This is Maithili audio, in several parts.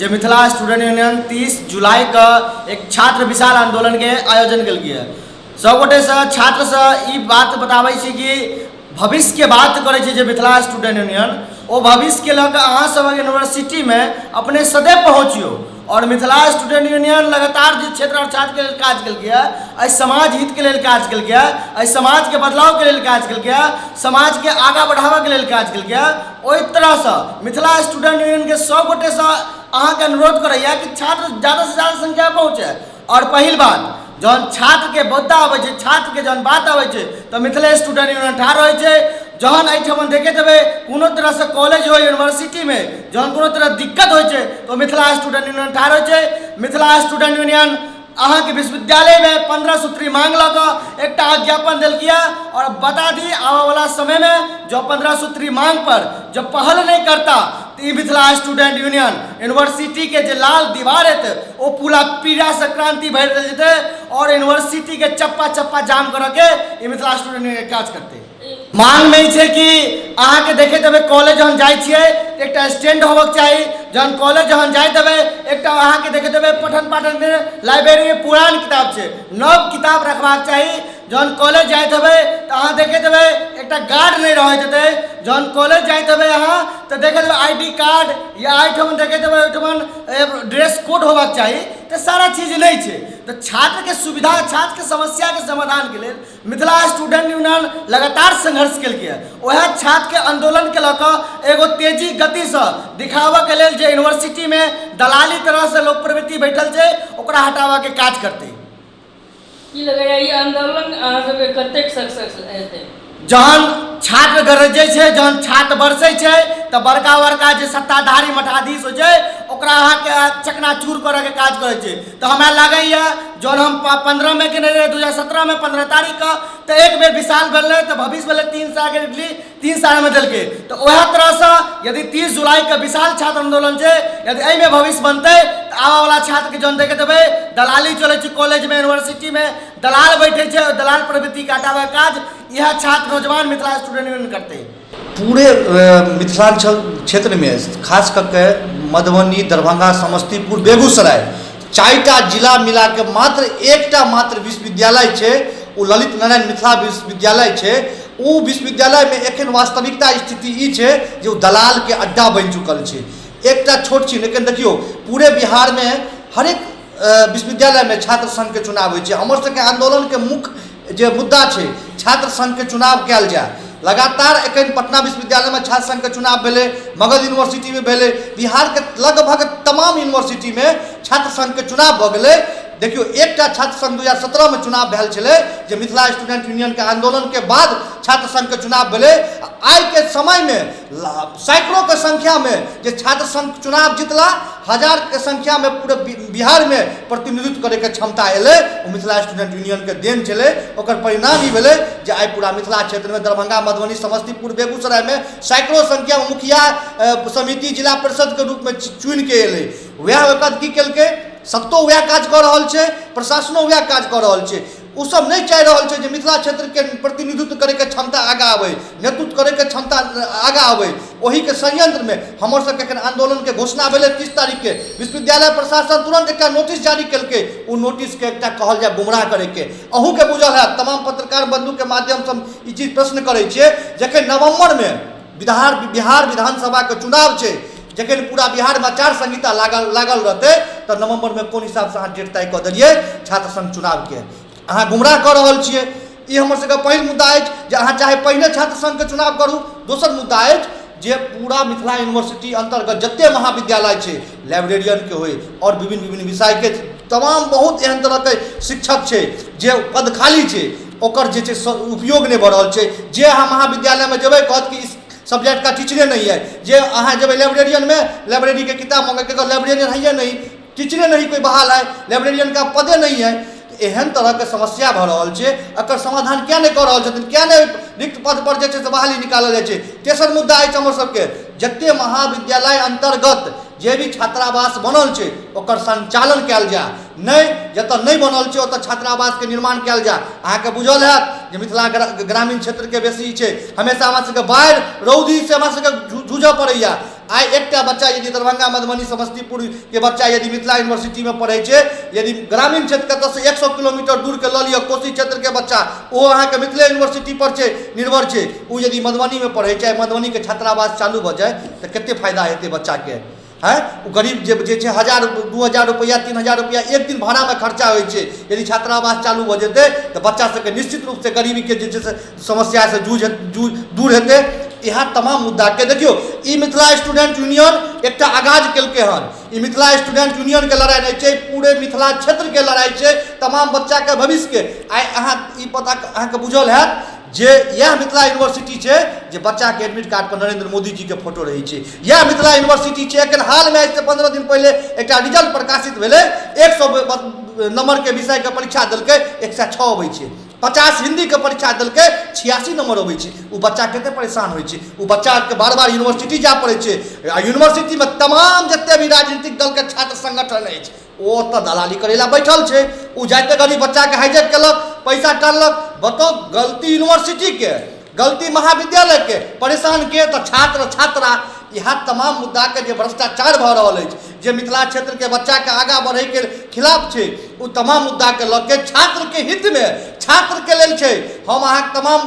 जे मिथिला स्टूडेंट यूनियन 30 जुलाई के एक छात्र विशाल आंदोलन के आयोजन केलकै है। सब गोटेसँ छात्रसँ ई बात बताबै छी कि भविष्यके बात करै छै जे मिथिला स्टूडेंट यूनियन, ओ भविष्यके लऽ कऽ अहाँ सभक यूनिवर्सिटीमे अपने सदैव पहुँचियौ। आओर मिथिला स्टूडेंट यूनियन लगातार जे क्षेत्र आओर छात्रके लेल काज केलकै है, एहि समाज हितके लेल काज केलकै है, एहि समाजके बदलावके लेल काज केलकै है, समाजके आगाँ बढ़ाबऽके लेल काज केलकै है, ओहि तरहसँ मिथिला स्टूडेंट यूनियनके सब गोटेसँ अहाँके अनुरोध करैए कि छात्र ज्यादासँ ज्यादा संख्यामे पहुँचै। आओर पहिल बात, जहन छात्रके मुद्दा अबै छै, छात्रके जहन बात अबै छै, तऽ मिथिला स्टूडेंट यूनियन ठाढ़ होइ छै। जहन एहिठमन देखैत हेबै, कोनो तरहसँ कॉलेज होइ, यूनिवर्सिटीमे जहन कोनो तरह दिक्कत होइ छै, तऽ मिथिला स्टूडेंट यूनियन ठाढ़ होइ छै। मिथिला स्टूडेंट यूनियन अहाँके विश्वविद्यालयमे 15 सूत्री मांग लऽ कऽ एकटा ज्ञापन देलकै। आओर बता दी, आबऽवला समयमे जँ 15 सूत्री मांग पर जँ पहल नहि करता, तऽ ई मिथिला स्टूडेंट यूनियन यूनिवर्सिटीके जे लाल दीवार हेतै, ओ पूरा पीड़ासँ क्रांति भरि देल जेतै आओर यूनिवर्सिटीके चप्पा चप्पा जाम करऽके ई मिथिला स्टूडेंट यूनियन काज करतै। मांगमे ई छै कि अहाँके देखैत हेबै, कॉलेज जहन जाइ छियै तऽ एकटा स्टैंड होबक चाही। जहन कॉलेज जहन जाइत हेबै, एकटा अहाँके देखैत हेबै, पठन पाठनमे लाइब्रेरीमे पुरान किताब छै, नव किताब रखबाक चाही। जहन कॉलेज जाइत हेबै तऽ अहाँ देखैत हेबै, एकटा गार्ड नहि रहैत हेतै। जहन कॉलेज जाइत हेबै अहाँ, तऽ देखैत हेबै I D card या एहिठमन देखैत हेबै, ओहिठमन ड्रेस कोड होबाक चाही, तऽ सारा चीज नहि छै। तऽ छात्रके सुविधा, छात्रके समस्याके समाधानके लेल मिथिला स्टूडेंट यूनियन लगातार संघर्ष केलकै। वएह छात्रके आन्दोलनके लऽ कऽ एगो तेजी गतिसँ दिखाबऽके लेल जे यूनिवर्सिटीमे दलाली तरहसँ लोक प्रवृत्ति बैठल छै, ओकरा हटाबऽके काज करतै। की लगैए, ई आन्दोलन अहाँ सबके कतेक सक्सेस हेतै? जहन छात्र गरजै छै, जहन छात्र बरसै छै, तऽ बड़का बड़का जे सत्ताधारी मठाधीश होइ छै, ओकरा अहाँके चकनाचूर करऽके काज करै छै। तऽ हमरा लागैए, जहन हम 15मे केने रहियै, 2017मे 15 तारीखके, तऽ एक बेर विशाल भेलै तऽ भविष्य भेलै। 3 सालके इडली 3 सालमे देलकै। तऽ उएह तरहसँ यदि 30 जुलाइके विशाल छात्र आन्दोलन छै, यदि एहिमे भविष्य बनतै, तऽ आबऽवला छात्रके जहन देखैत हेबै, दलाली चलै छै कॉलेजमे, यूनिवर्सिटीमे दलाल बैठे छै, दलाल प्रवृत्तिके हटाबैके काज इएह छात्र नौजवान मिथिला स्टूडेंट यूनियन करतै। पूरे मिथिलाञ्चल क्षेत्रमे, खास कऽ के मधुबनी, दरभंगा, समस्तीपुर, बेगूसराय, चारिटा जिला मिलाके मात्र एकटा मात्र विश्वविद्यालय छै, ओ ललित नारायण मिथिला विश्वविद्यालय छै। ओ विश्वविद्यालयमे एखन वास्तविकता स्थिति ई छै जे ओ दलालके अड्डा बनि चुकल छै। एकटा छोट छिन एखन देखियौ, पूरे बिहारमे हरेक विश्वविद्यालयमे छात्र संघके चुनाव होइ छै। हमर सबके आन्दोलनके मुख्य जे मुद्दा छै, छात्र संघके चुनाव कयल जाय। लगातार एखन पटना विश्वविद्यालयमे छात्र संघके चुनाव भेलै, मगध यूनिवर्सिटीमे भेलै, बिहारके लगभग तमाम यूनिवर्सिटीमे छात्र संघके चुनाव भऽ गेलै। देखियौ, एकटा छात्र संघ 2017मे चुनाव भेल छलै, जे मिथिला स्टूडेंट यूनियनके आन्दोलनके बाद छात्र संघके चुनाव भेलै। आइके समयमे सैकड़ोके संख्यामे जे छात्र संघ चुनाव जितला, हजारके संख्यामे पूरे बिहारमे प्रतिनिधित्व करैके क्षमता एलै, ओ मिथिला स्टूडेंट यूनियनके देन छलै। ओकर परिणाम ई भेलै जे आइ पूरा मिथिला क्षेत्रमे दरभंगा, मधुबनी, समस्तीपुर, बेगूसरायमे सैकड़ो संख्यामे मुखिया, समिति, जिला परिषदके रूपमे चुनिके एलै। वएह ओकर की केलकै? सत्तो वएह काज कऽ रहल छै, प्रशासनो वएह काज कऽ रहल छै। ओसभ नहि चाहि रहल छै जे मिथिला क्षेत्रके प्रतिनिधित्व करैके क्षमता आगाँ आबै, नेतृत्व करैके क्षमता आगाँ आबै। ओहिके षड्यंत्रमे हमर सबके एखन आन्दोलनके घोषणा भेलै 30 तारीखके। विश्वविद्यालय प्रशासन तुरन्त एकटा नोटिस जारी केलकै। ओ नोटिसके एकटा कहल जाय गुमराह करैके। अहूँके बुझल हैत, तमाम पत्रकार बन्धुके माध्यमसँ हम ई चीज प्रश्न करै छियै, जखन नवम्बरमे बिहार विधानसभाके चुनाव छै, जखन पूरा बिहारमे आचार संहिता लागल लागल रहतै, तऽ नवम्बरमे कोन हिसाबसँ अहाँ डेट तय कऽ देलियै छात्र संघ चुनावके? अहाँ गुमराह कऽ रहल छियै। ई हमर सबके पहिल मुद्दा अछि जे अहाँ चाहे पहिने छात्र संघके चुनाव करू। दोसर मुद्दा अछि जे पूरा मिथिला यूनिवर्सिटी अन्तर्गत जते महाविद्यालय छै, लाइब्रेरियनके होइ आओर विभिन्न विभिन्न विषयके तमाम बहुत एहन तरहके शिक्षक छै जे पद खाली छै, ओकर जे छै उपयोग नहि भऽ रहल छै। जे अहाँ महाविद्यालयमे जेबै, कहत कि सब्जेक्ट का टीचरे नहीं है। जे अहाँ जेबै लाइब्रेरियनमे, लाइब्रेरीके किताब मँगैके, लाइब्रेरियन है नहीं, टीचरे नहीं कोई बहाल है, लाइब्रेरियन का पदे नहीं है। एहन तरहके समस्या भऽ रहल छै। एकर समाधान किया नहि कऽ रहल छथिन? किया नहि रिक्त पद पर जे छै से बहाली निकालल जाइ छै? तेसर मुद्दा अछि हमर सबके, जते महाविद्यालय अन्तर्गत जे भी छात्रावास बनल छै, ओकर सञ्चालन कयल जाय। नहि जतऽ नहि बनल छै, ओतऽ छात्रावासके निर्माण कयल जाय। अहाँके बुझल हैत जे मिथिला ग्रामीण क्षेत्रके बेसी छै, हमेशा हमरा सबके बाढ़ि, रौदीसँ हमरा सबके जूझऽ पड़ैया। आइ एकटा बच्चा यदि दरभंगा, मधुबनी, समस्तीपुरके बच्चा यदि मिथिला यूनिवर्सिटीमे पढ़ै छै, यदि ग्रामीण क्षेत्रके एतऽसँ 100 किलोमीटर दूरके लऽ लिअ कोशी क्षेत्रके बच्चा, ओहो अहाँके मिथिले यूनिवर्सिटी पर छै, निर्भर छै। ओ यदि मधुबनीमे पढ़ै छै, मधुबनीके छात्रावास चालू भऽ जाय तऽ कते फायदा हेतै बच्चाके? आँय, ओ गरीब जे जे छै 1000, 2000 रुपैआ, 3000 रुपैआ एक दिन भाड़ामे खर्चा होइ छै। यदि छात्रावास चालू भऽ जेतै तऽ बच्चा सबके निश्चित रूपसँ गरीबीके जे छै से समस्यासँ जूझ जूझ दूर हेतै। इएह तमाम मुद्दाके देखियौ, ई मिथिला स्टूडेंट यूनियन एकटा आगाज केलकै हन। ई मिथिला स्टूडेंट यूनियनके लड़ाइ नहि छै, पूरे मिथिला क्षेत्रके लड़ाइ छै, तमाम बच्चाके भविष्यके। आइ अहाँ ई पता अहाँके बुझल हैत जे इएह मिथिला यूनिवर्सिटी छै जे बच्चाके एडमिट कार्ड पर नरेंद्र मोदी जीके फोटो रहै छै। इएह मिथिला यूनिवर्सिटी छै, एखन हालमे आजसँ 15 दिन पहिले एकटा रिजल्ट प्रकाशित भेलै, 100 नंबरके विषयके परीक्षा देलकै, 106 अबै छै। 50 हिन्दीके परीक्षा देलकै, 86 नंबर अबै छै। ओ बच्चा कते परेशान होइ छै? ओ बच्चाके बार बार यूनिवर्सिटी जाय पड़ै छै, आ यूनिवर्सिटीमे तमाम जते भी राजनीतिक दलके छात्र संगठन अछि, ओ ओतऽ दलाली करै लए बैठल छै। ओ जाइते घड़ी बच्चाके हाईजैक केलक, पैसा टानलक। बताउ, गलती यूनिवर्सिटीके, गलती महाविद्यालयके, परेशान के तऽ छात्र छात्रा। इएह तमाम मुद्दाके जे भ्रष्टाचार भऽ रहल अछि, जे मिथिला क्षेत्रके बच्चाके आगाँ बढ़ैके खिलाफ छै, ओ तमाम मुद्दाके लऽ के छात्रके हितमे, छात्रके लेल छै। हम अहाँके तमाम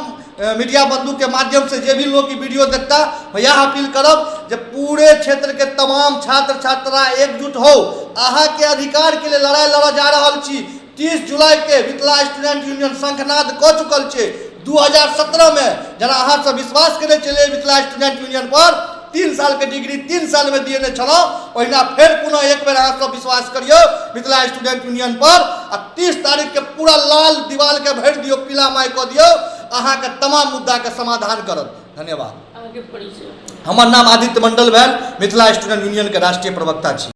मीडिया बंधुके माध्यमसँ जे भी लोग ई वीडियो देखता, इएह अपील करब जे पूरे क्षेत्रके तमाम छात्र छात्रा एकजुट हो, अहाँके अधिकारके लिए लड़ाइ लड़ऽ जा रहल छी। 30 जुलाइके मिथिला स्टूडेंट यूनियन शंखनाद कऽ चुकल छै। 2017मे जेना अहाँ सब विश्वास करै छलियै मिथिला स्टूडेंट यूनियन पर, 3 सालके डिग्री 3 सालमे दिएने छलहुँ, ओहिना फेर पुनः एक बेर अहाँ सब विश्वास करियौ मिथिला स्टूडेंट यूनियन पर, आ 30 तारीखके पूरा लाल दीवालके भरि दियौ, पीला माय कऽ दियौ, अहाँके तमाम मुद्दाके समाधान करत। धन्यवाद। अहाँके परिचय? हमर नाम आदित्य मंडल भेल, मिथिला स्टूडेंट यूनियनके राष्ट्रीय प्रवक्ता छी।